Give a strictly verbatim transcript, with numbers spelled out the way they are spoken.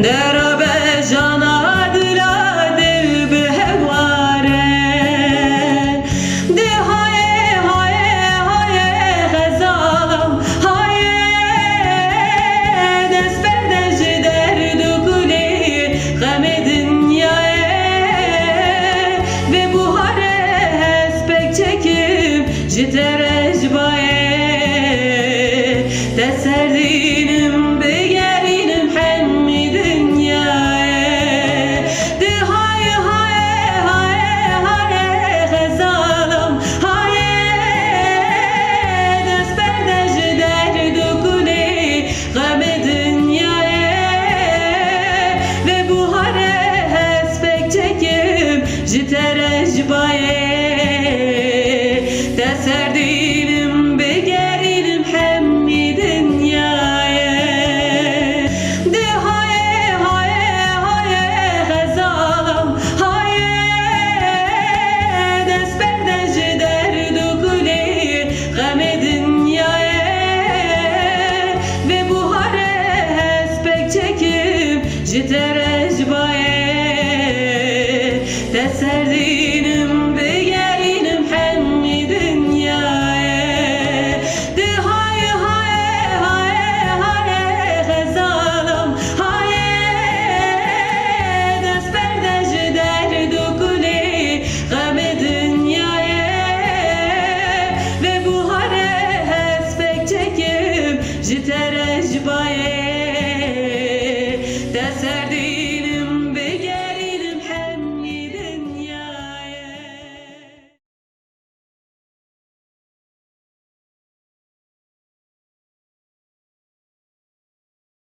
Dera bejana dila dil bi heware. De haye, haye, haye, xezalam, haye. Dest berde ji derd û kulê xemê dinyayê. Vê buhare hespek çekim ji te re ji bayê. Te serdînim, bigerînim hemî dinyayê. De haye, haye, haye, haye, xezalam, haye. Dest berde ji derd û kulê xemê dinyayê. Vê buhare hespek çekim ji te re ji bayê. Te serdînim, bigerînim hemî dinyayê. De haye, haye, haye, xezalam, haye. Dest berde ji derd û kulê xemê dinyayê. Vê buhare hespek çekim ji te